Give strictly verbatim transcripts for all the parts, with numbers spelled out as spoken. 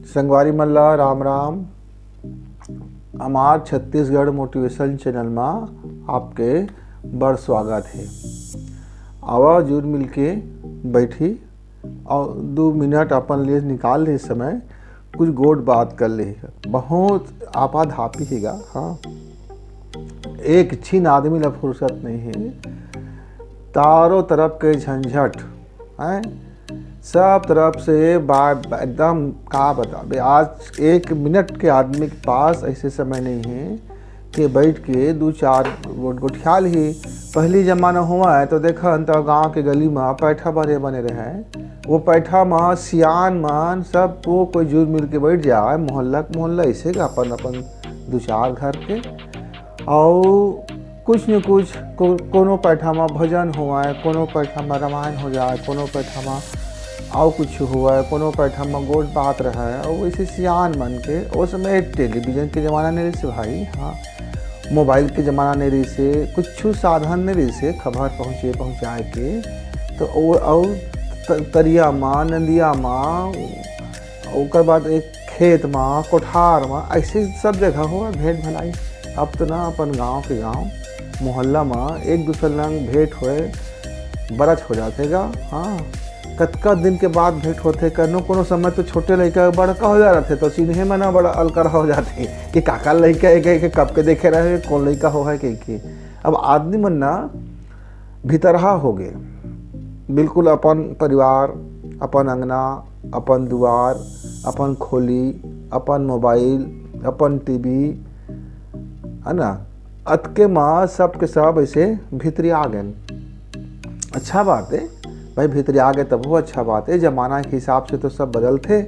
संगवारी मन ला राम राम। हमार छत्तीसगढ़ मोटिवेशन चैनल मा आपके बड़ स्वागत हे। आवा, जुर मिलके बैठी अउ दू मिनट अपन लिए निकाल ले समय, कुछ गोठ बात कर ले। बहुत आपाधापी हे गा। हाँ, एक छिन आदमी ला फुर्सत नहीं हे। चारों तरफ के झंझट, हैं, सब तरफ से बा-, एकदम का बताबे। आज एक मिनट के आदमी के पास ऐसे समय नहीं है कि बैठ के दू चार गोठ गोठिया लिही। पहली जमाना हुआ है तो देखन तो गांव के गली में पैठा बने बने रहे। वो पैठा में सियान मन सब को कोई जुर मिल के बैठ जाए, मोहल्ला के मोहल्ला ऐसे का अपन अपन दू चार घर के, अउ कुछ न कुछ को-, कोनो पैठा म भजन होवय, कोनो पैठा म रामायण हो जाय, कोनो पैठा म अउ कुछ होवय, कोनो पैठा म गोठ बात रहय। अउ वैसे सियान मन के, ओ समय टेलीविजन के जमाना नहीं रहिस भाई, हाँ, मोबाइल के जमाना नहीं रहिस, कुछ साधन नहीं रहिस खबर पहुँचे पहुँचाए के। तो ओ, अउ त-, तरिया म, नदिया म, ओकर बाद एक खेत म, कोठार म, ऐसे सब जगह होवय भेंट भलाई। अब तो ना अपन गांव के गांव, मोहल्ला म एक दूसर लंग भेंट होए बरच हो जाथे गा। हाँ, कतका दिन के बाद भेंट होथे, कनो कोनो समय तो छोटे लइका बड़का हो जा रथे, तो चिन्हे म ना बड़ा अलकरहा हो जाथे कि काकर लइका ए, के, के कब के देखे रहे, कौन लइका हो है कहिके। अब आदमी मन ना भितरहा हो गे, बिल्कुल अपन परिवार, अपन अंगना, अपन दुआर, अपन खोली, अपन मोबाइल, अपन टीवी, है ना, अतके म सब के सब ऐसे भितरिया गेन। अच्छा बात है भाई, भितरिया गे तभो अच्छा बात है। जमाना के हिसाब से तो सब बदलथे,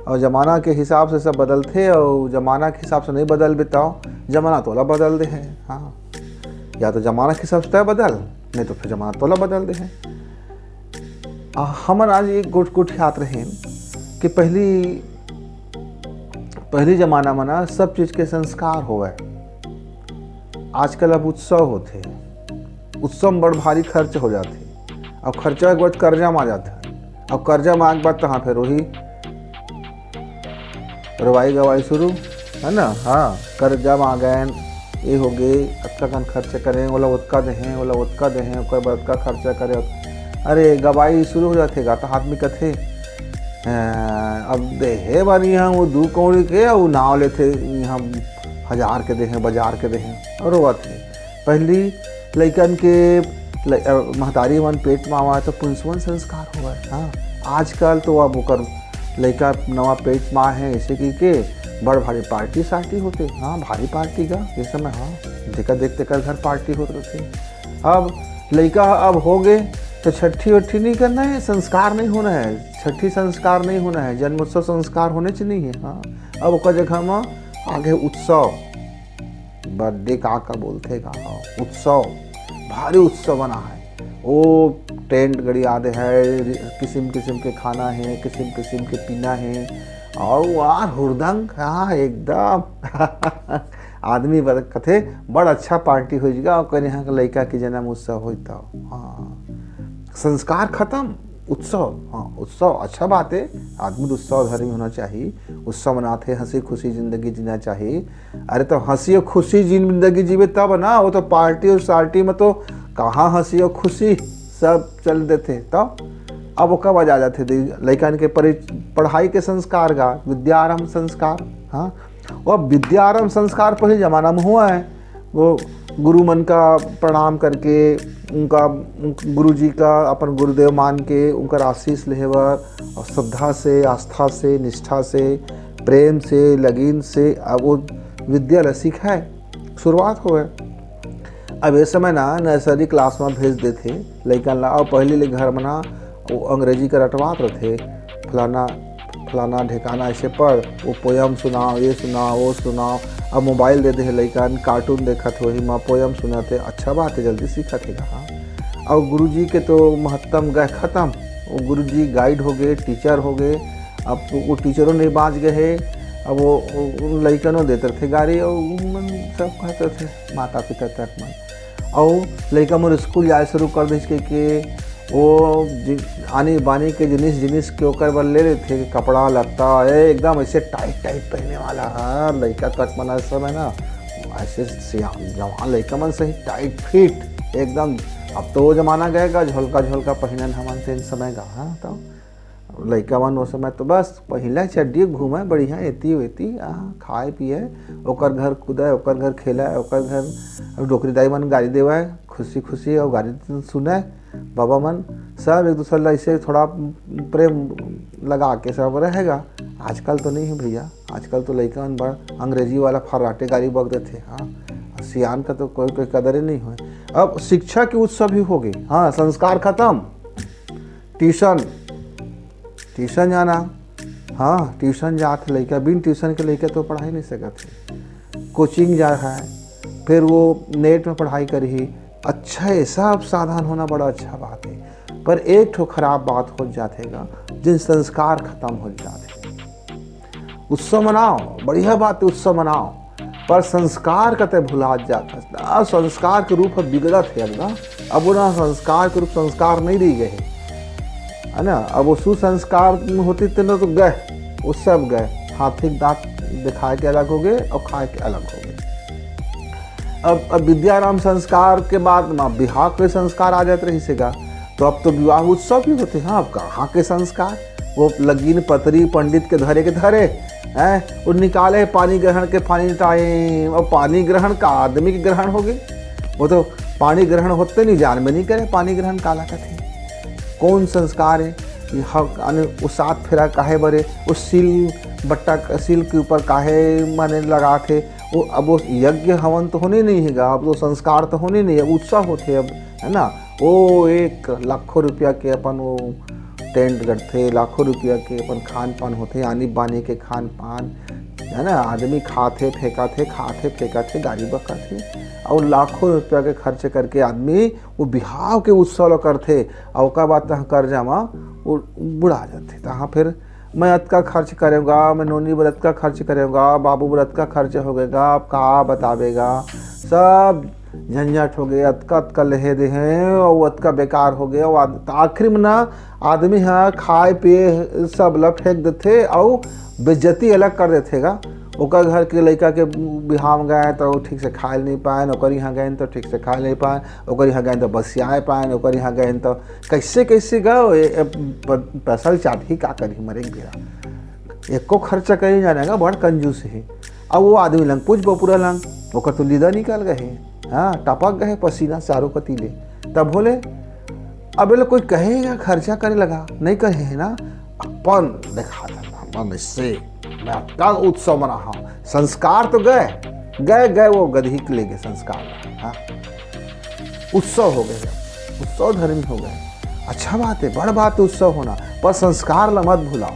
अउ जमाना के हिसाब से सब बदलथे, अउ जमाना के हिसाब से नहीं बदलबे तब जमाना तोला बदल दे है। हाँ, या तो जमाना के हिसाब से तय बदल, नहीं तो फिर जमाना तोला बदल दे है। आ, हमन आज एक गोठ गोठियात रहेन कि पहली, पहली जमाना म ना सब चीज के संस्कार होवय। आजकल अब उत्सव होथे, उत्सव म बड़ भारी खर्च हो जाथे। अब खर्चा के बाद कर्जा म आ जाथे, अब कर्जा म आए के बाद तहाँ फिर वही रोवाई गवाई शुरू, है ना? हाँ, कर्जा म आ गए, ये हो गए, अतका कन खर्चा करें, ओला ओतका देहें, ओला ओतका देहें, ओकर बाद अतका खर्चा करे। अरे, गवाई शुरू हो जाथे गा, त आदमी कथे, "अ, अब देहे बर इहाँ वो दू कौड़ी के, अउ नाव लेथे, इहाँ हजार के देहें, बाजार के देहें," अउ रोवत हे। पहली लइकन के ल-, अ, महतारी मन पेट म आवय त पुंसवन संस्कार होवय। हाँ, आजकल तो अब ओकर लइका नवा पेट म आहे, ऐसे कहिके बड़ भारी पार्टी सार्टी होथे। हाँ, भारी पार्टी का ये समय, हाँ, जेकर देख तेकर घर पार्टी होत रथे। अब लइका ह अब हो गे, त छट्ठी वट्ठी नहीं करना है, संस्कार नहीं होना है, छट्ठी संस्कार नहीं होना है, जन्मोत्सव संस्कार होने च नहीं है। हाँ, अब ओकर जगह म आगे उत्सव, बर्थडे का का बोलथे का, हाँ, उत्सव, भारी उत्सव बना है। ओ टेंट गड़ी आदे है, किसिम किसिम के खाना है, किसिम किसिम के पीना है, अउ वाह हुरदंग, हाँ, एकदम आदमी बर कथे, बड़ अच्छा पार्टी होई गा, ओकर यहाँ के लइका के जन्म उत्सव होई त। हाँ, संस्कार खत्म, उत्सव, हाँ, उत्सव अच्छा बात है, आदमी उत्सव धर्मी होना चाहिए, उत्सव मनाथे, हंसी खुशी जिंदगी जीना चाहिए। अरे, तो हंसी और खुशी जिंदगी जीवे तब ना, वो तो पार्टी और सार्टी में तो कहाँ हंसी और खुशी, सब चल देथे। तो अब ओकर बाद आ जाथे दे-, लइकन के परि-, पढ़ाई के संस्कार गा, विद्यारंभ संस्कार। हाँ, वो विद्यारंभ संस्कार पहले जमाना में हुआ है, वो गुरु मन का प्रणाम करके उनका, उन गुरु जी का, अपन गुरुदेव मान के उनकर आशीष लेहे बर और श्रद्धा से, आस्था से, निष्ठा से, प्रेम से, लगीन से अब वो विद्या ला सिखाए, शुरुआत होवे। अब ये समय ना नर्सरी क्लास में भेज देथे लइकन ला, और पहली ले घर में ना वो अंग्रेजी का रटवात रथे, फलाना फलाना ढेकाना ऐसे पढ़, वो पोयम सुनाओ, ये सुनाओ, वो सुनाओ। अब मोबाइल दे दे हे लइकन, कार्टून देखत हे, वही मा पोयम सुनत हे, अच्छा बात है, जल्दी सीखत हे गा। हाँ, और गुरुजी के तो महत्तम गए खत्म, वो गुरुजी गाइड हो गए, टीचर हो गए। अब वो टीचरों नहीं बाज गए हे, अब वो, वो लइकनों देते थे गारी, और उमन सब कहते थे माता पिता तक मन। और लइका मोर स्कूल जाए शुरू कर दे के, के वो जि-, आनी बानी के जिनिस, जिनिस के ओकर बर ले लेथे, कपड़ा लत्ता, ए, एकदम ऐसे टाइट टाइट पहने वाला। हाँ, लइका तक मन ऐसे समय ना, ऐसे सियान जवान लइका मन सही टाइट फिट एकदम। अब तो वो जमाना गए का, झोलका झोलका पहिनन हमन तेन समय का। हाँ, तो लइका मन वो समय तो बस पहिला चड्डी घूमे बढ़िया, एती वेती, आ, खाए पिए, ओकर घर कूदे, ओकर घर खेले, ओकर घर डोकरी दाई मन गारी देवे, खुशी खुशी और गारी सुने बाबा मन। सब एक दूसरे ला ऐसे थोड़ा प्रेम लगा के सब रहेगा। आजकल तो नहीं है भैया, आजकल तो लइका मन बड़ अंग्रेजी वाला फर्राटे गारी बक देथे। हाँ, सियान का तो कोई, कोई कदर ही नहीं होय। अब शिक्षा के उत्सव भी हो गई। हाँ, संस्कार खत्म। ट्यूशन, ट्यूशन जाना। हाँ, ट्यूशन जात हे लइका, बिन ट्यूशन के लइका तो पढ़ाई नहीं सकत है। कोचिंग जा है, फिर वो नेट में पढ़ाई करही। अच्छा है, सब साधन होना बड़ा अच्छा बात है, पर एक ठो खराब बात हो जाथे गा, जिन संस्कार खत्म हो जाथे। उत्सव मनाओ, बढ़िया बात है, उत्सव मनाओ, पर संस्कार कते भुलात जात हस। आ, संस्कार के रूप ह बिगड़त हे अब ना। अब वो ना संस्कार के रूप संस्कार नहीं रह गए हे, है ना। अब वो सुसंस्कार होती तेन तो गए, वो सब गए। हाथी के दांत दिखाए के अलग हो गए और खाए के अलग हो गए। अब, अब विद्याराम संस्कार के बाद म बिहाव के संस्कार आ जात रहिस हे गा, तो अब तो विवाह उत्सव भी होथे। हाँ, अब कहाँ के संस्कार, वो लगिन पतरी पंडित के धरे के धरे, हैं, वो निकाले पानी ग्रहण के funny time। अब पानी ग्रहण का आदमी के ग्रहण हो गए, वो तो पानी ग्रहण होते नहीं, जान में नहीं करे पानी ग्रहण काला कथे, कौन संस्कार है। ये हक, यानी वो सात फेरा काहे बरे, वो सील बट्टा, सील के ऊपर काहे माने लगा थे। वो अब वो यज्ञ हवन तो होने नहीं है गा, अब तो संस्कार तो होने नहीं है, उत्सव होते अब, है ना। वो एक लाखों रुपया के अपन वो टेंट गढ़थे, लाखों रुपया के अपन खान पान होथे, आनी बानी के खान पान, है ना। आदमी खाथे फेंकाथे, खाथे फेंकाथे, गाड़ी बकाथे, और लाखों रुपया के खर्च करके आदमी वो बिहाव के उत्सव ल करथे, और ओकर बाद तहाँ कर्जा म वो बुड़ा जाथे। तहाँ फिर मैं अतका खर्च करेंगा, मैं नोनी बर अतका खर्च करेंगा, बाबू बर अतका खर्च हो गएगा, अब का बतावेगा, सब झंझट हो गए, अतका अतका लेहे देहे और अतका बेकार हो गए। और आद-, आखिरी में ना आदमी ह खाए पिए सब ल फेंक देथे और बेइज्जती अलग कर देथे गा। ओकर घर के लइका के बिहाव गए तो ठीक से खाए नहीं पाए, ओकर यहाँ गए तो ठीक से खाए नहीं पाए, ओकर यहाँ गए तो बसियाए पाए, ओकर यहाँ गए तो कैसे कैसे गए, ए, ए, प-, पैसा चाबही का करी मरे बेरा। एको खर्चा कहीं जाने का बड़ कंजूस है। अब वो आदमी लंग पूछ बपुरा लंग, ओकर तो लीदा निकल गए है। हाँ, टपक गए पसीना चारों कती ले। तब बोले, अब ये लोग कोई कहेगा खर्चा करे लगा, नहीं कहे है ना, अपन दिखा देता मन से। मैं आपका उत्सव मना हाँ, संस्कार तो गए, गए, गए, वो गधी के ले गए संस्कार। हाँ, उत्सव हो गए, उत्सव धर्मी हो गए। अच्छा बात है, बड़ बात है उत्सव होना, पर संस्कार ला मत भुलाओ।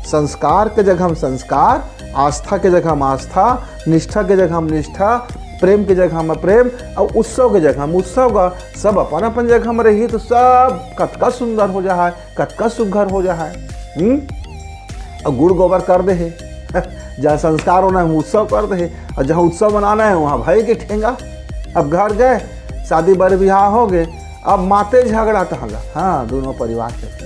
संस्कार के जगह हम संस्कार, आस्था के जगह हम आस्था, निष्ठा के जगह हम निष्ठा, प्रेम के जगह हम प्रेम, और उत्सव के जगह हम उत्सव का। सब अपन अपन जगह में रही तो सब कतका सुंदर हो जा है, कतका सुघर हो जा है। हम्म? और गुड़ गोबर कर दे है। जहाँ संस्कार होना है, उत्सव कर दे है, और जहाँ उत्सव मनाना है, वहाँ भाई के ठेंगा। अब घर गए, शादी बर बिहाव हो गए, अब माते झगड़ा तहला। हाँ, दोनों परिवार के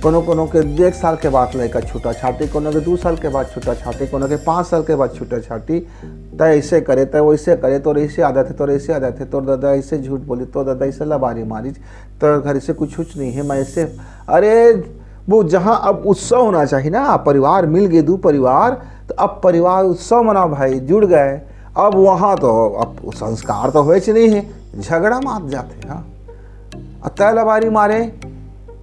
कोनो कोनो के एक साल के बाद लइका छूटा छाटी, कोनो के दू साल के बाद छूटा छाटी, कोनो के पाँच साल के बाद छूटा छाटी। तय ऐसे करे, तय वैसे करे, तोर ऐसे आदत है, तोर ऐसे आदत है, तोर दादा ऐसे झूठ बोली, तोर दादा ऐसे लबारी मारी, तोर घर से कुछ कुछ नहीं है, मैं ऐसे। अरे, वो जहाँ अब उत्सव होना चाहिए ना, परिवार मिल गए, दू परिवार, तो अब परिवार उत्सव मना भाई, जुड़ गए। अब वहाँ तो अब संस्कार तो होए नहीं है, झगड़ा मात जाते। हाँ, आ तय लबारी मारे,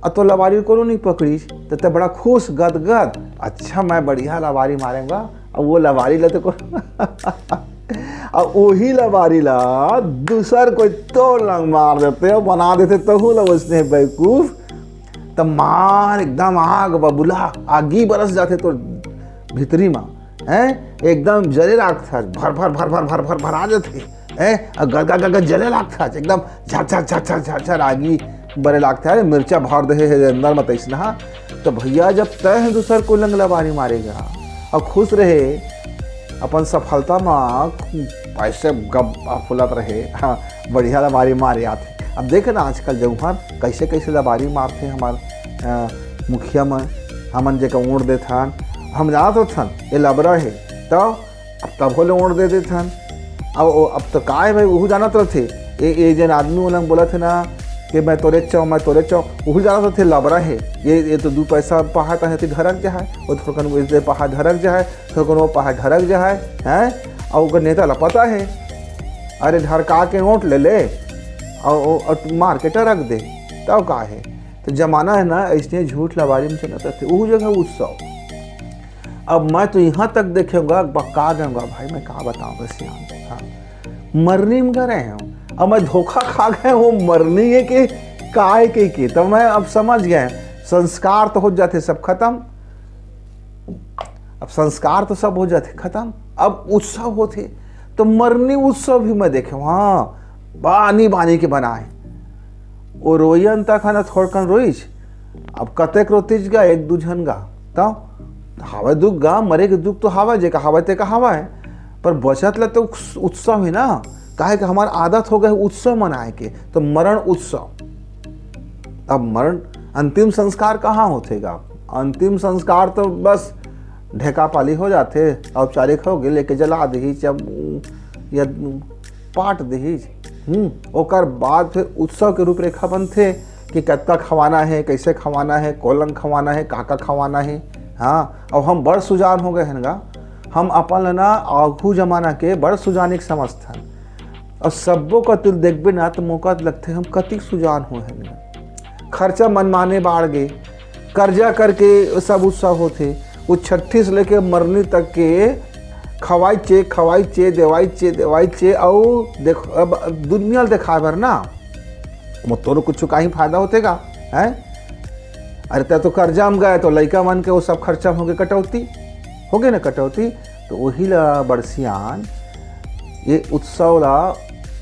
आ तो लबारी कोनो नहीं पकड़ीस, तो तय बड़ा खुश, गदगद। अच्छा, मैं बढ़िया लबारी मारेंगा। अब वो लबारी ला तो को अब वही लबारी ला दूसर कोई तोर लंग मार देते, बना देते तहू ला वैसने बेवकूफ। त मार एकदम आग बबूला, आगी बरस जाथे तोर भीतरी मा, हैं? एकदम जले लागथे, भर भर भर भर भर भर भर आ जाथे, हैं? अउ गगा गगा जले लागथे, एकदम झर झर झर झर झर झर आगी बरे लागथे। अरे मिर्चा भर दे हे अंदर म तइसना। तो भैया, जब तय है दूसर को लंग लबारी मारेगा और खुश रहे, अपन सफलता मा ऐसे गब फुलत रहे, हाँ, बढ़िया लबारी मारे आथे। अब देखे ना आजकल जौहर कैसे कैसे लबारी मारथे हमार अ, मुखिया मन, हमन जेकर वोट देथन, हम जानत होथन ये लबरा हे, तो अब तभो ले वोट दे देथन। अब ओ- अब तो का हे भाई, उहू जानत रथे। ये ये जेन आदमी मन बोलत हे ना कि मैं तोरे चौ, मैं तोरे चौ, उहू जानत रथे लबरा हे। ये ये तो दू पैसा पहात हे, ते ढरक जाए, वो थोड़कन वो दे पहा ढरक जाए, थोड़कन वो पहा ढरक जाए, हैं? और ओकर नेता ला पता हे, अरे ढरका के वोट ले ले और, और, और मार के टरक दे, तब का हे? तो जमाना हे ना, ऐसने झूठ लबारी में चलत रथे। उहू जगह उत्सव। अब मैं तो यहाँ तक देखेंगा, बका देंगा भाई, मैं का बताऊँ बस यहाँ। हाँ। मरनी में गए हूँ, अब मैं धोखा खा गए हूँ मरनी है कि काय के, के। तो मैं अब समझ गए, संस्कार तो हो जाते सब खत्म। अब संस्कार तो सब हो जाते खत्म, अब उत्सव होते, तो मरनी उत्सव भी मैं देखे हूँ। हाँ, बानी बानी के बनाए। वो रोयन तक है ना, थोड़कन रोइच, अब कतेक रोतिच गा, एक दू झन गा, तो हावय दुख गा, मरे के दुख तो हावय, जेका हावय तेका हावय, पर बचत ला तो उत्सव हे ना, काहे कि हमार आदत हो गए उत्सव मनाए के, तो मरण उत्सव। अब मरण, अंतिम संस्कार कहाँ होथे गा? अंतिम संस्कार तो बस ढेका पाली हो जाथे, औपचारिक हो गए, लेके जला दही, जब या पाट दही। हम्म, ओकर बाद फिर उत्सव के रूपरेखा बनथे कि कतका खवाना हे, कैसे खवाना हे, कोलंग खवाना हे, काका खवाना हे। हाँ, अब हम बड़ सुजान हो गए हन गा, हम अपन ल ना आघू जमाना के बड़ सुजानिक समझथन। और सब्बो कतिर देखबे ना, तो मोका लगथे हम कतिक सुजान हो हन गा। खर्चा मनमाने बाढ़ गे, कर्जा करके सब उत्सव होथे। वो छट्ठी से लेके मरनी तक के खवाई चे, खवाई चे, देवाई चे, देवाई चे, अउ देख, अब दुनिया ल देखाए बर ना, वो तोरो कुछ काही फायदा होथे का, हैं? अरे, तै तो कर्जा म गए, तो लइका मन के वो सब खर्चा होगे कटौती, होगे ना कटौती। तो वही ला बड़सियान, ये उत्सव ला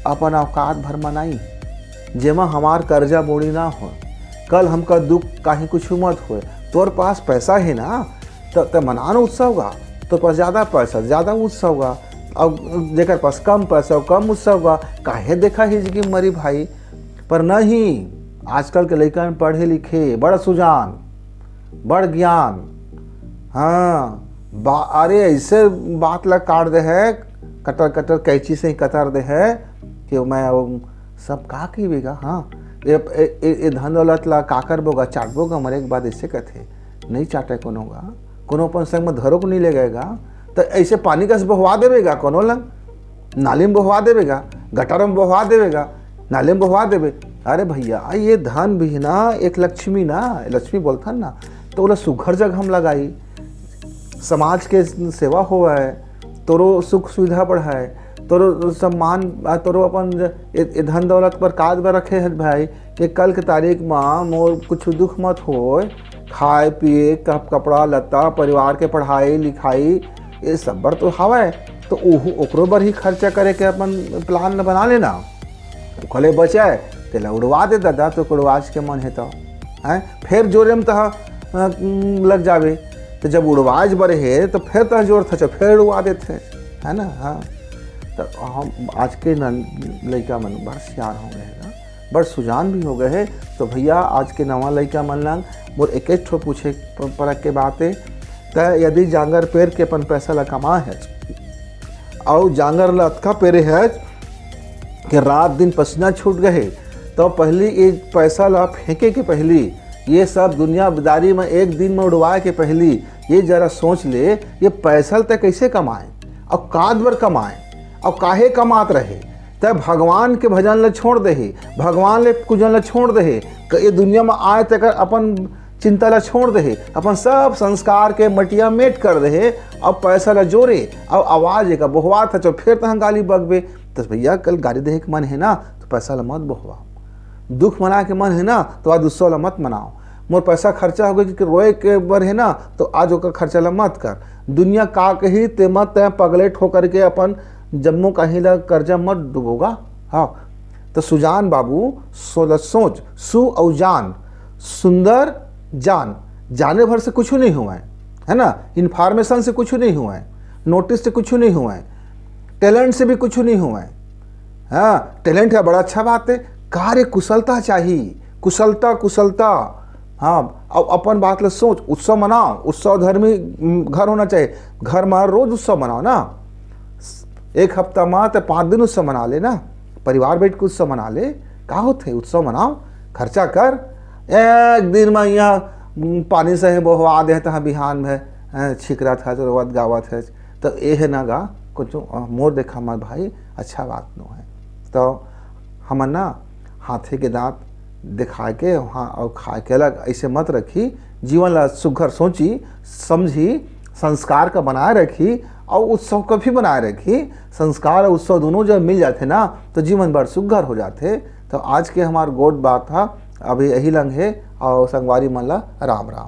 अपन औकात भर मनाई, जेमा हमार कर्जा बोड़ी ना हो, कल हमका दुख काही कुछ मत होए। तोर पास पैसा हे ना, त, त मना ना उत्सव गा। तोर पास ज्यादा पैसा, ज्यादा उत्सव गा। अब जेकर पास कम पैसा, कम उत्सव गा। काहे देखा हिजगी मरी भाई? पर नहीं, आजकल के लइकन पढ़े लिखे, बड़ सुजान, बड़ ज्ञान। हाँ, बा-, अरे ऐसे बात ला काट दे है, कटर कटर कैंची से ही कतर दे है कि मैं वो सब का कहिबे गा। हाँ, ये, ये, ये, ये धन दौलत ला का करबो गा, चाटबो गा, मरे के बाद ऐसे कथे, नहीं चाटे कोनो गा, कोनो अपन संग में धरो को नहीं ले गए गा, तो ऐसे पानी कस बहवा देबे गा कोनो लंग, नाली में बहवा देबे गा, गटर में बहवा देबे गा, नाली में बहवा देबे। अरे भैया, ये धन भी ना एक लक्ष्मी ना, लक्ष्मी बोलथन ना, तो ओला सुघर जगह हम लगाई, समाज के सेवा होवय, तोरो सुख सुविधा बढ़ाए, तोरो सम्मान, आ, तोरो अपन ज-, ए, ए धन दौलत पर काज बर रखे हस भाई, कि कल के तारीख म मोर कुछ दुख मत होय, खाए पिए, कप-, कपड़ा लत्ता, परिवार के पढ़ाई लिखाई, ये सब बर तो हवय, तो ओहू, ओकरो बर ही खर्चा करे के अपन plan ल बना लेना। ओखले बचाए, तेला उड़वा दे दादा, तो उड़वाज के मन हे तो, हैं? फेर जोरे म तह, अ, लग जाबे। तो जब उड़वाज बर हे, तो फेर तह जोर थचो, फेर उड़वा देथे, है ना? हाँ। तो हम आज के न, लइका मन बड़ सियान हो गए हैं ना, बड़ सुजान भी हो गए हैं। तो भैया, आज के नवा लइका मन लंग मोर एक एक ठो पूछे प-, परक के बात है, त यदि जांगर पेर के अपन पैसा ला कमा है, अउ जांगर ला अतका पेरे है कि रात दिन पसीना छूट गए, तो पहली ये पैसा ला फेंके के पहली, ये सब दुनियादारी में एक दिन में उड़वाए के पहली, ये जरा सोच ले, ये पैसा ल तै कैसे कमाए, अउ काद बर कमाए, अउ काहे कमात रहे? तै भगवान के भजन ल छोड़ देहे, भगवान ले पूजन ल छोड़ देहे, क-, ये दुनिया में आए तेकर अपन चिंता ला छोड़ देहे, अपन सब संस्कार के मटिया मेट कर देहे, अब पैसा ला जोरे, अब आवाज एक बोहवात है, चल फिर तहाँ गाली बकबे। तो भैया, कल गाली देहे के मन है ना, तो पैसा ला मत बोहवा। दुख मना के मन है ना, तो आज उत्सव ला मत मनाओ। मोर पैसा खर्चा हो गए कि रोए के बर है ना, तो आज ओकर खर्चा ला मत कर। दुनिया का कही, ते मत तै पगलेट होकर के अपन जम्मो कहीं ला कर्जा मत डुबोगा। हाँ, तो सुजान बाबू, सो-, सोच, सु अउ जान, सुंदर जान, जाने भर से कुछ नहीं हुआ है, है ना? Information से कुछ नहीं हुआ है, notice से कुछ नहीं हुआ है, talent से भी कुछ नहीं हुआ है। हाँ, talent है, बड़ा अच्छा बात है, कार्य कुशलता चाही। कुशलता, कुशलता। हाँ, अब अपन बात ल सोच, उत्सव मनाओ, उत्सव धर्मी, उम, घर होना चाहिए। घर में रोज उत्सव मनाओ ना, एक हफ्ता में तो पाँच दिन उत्सव मना ले ना, परिवार बैठ के उत्सव मना ले। का होथे, उत्सव मनाओ, खर्चा कर। एक दिन में यहाँ, उम, पानी से ही बोहवा दे, तहाँ बिहान में, अ, छिकरत है, तो रोवत गावत है, तो ये है ना गा कुछ, अ, मोर देखा मत भाई, अच्छा बात नो है। तो हमन ना हाथे के दांत दिखा के वहाँ और खा के अलग ऐसे मत रखी। जीवन ला सुघर सोची, समझी, संस्कार का बनाए रखी और उत्सव का भी बनाए रखी। संस्कार और उत्सव दोनों जब मिल जाते ना, तो जीवन बड़ सुघर हो जाते। तो आज के हमार गोठ बात था अभी यही लंग है। और संगवारी मन ला राम राम।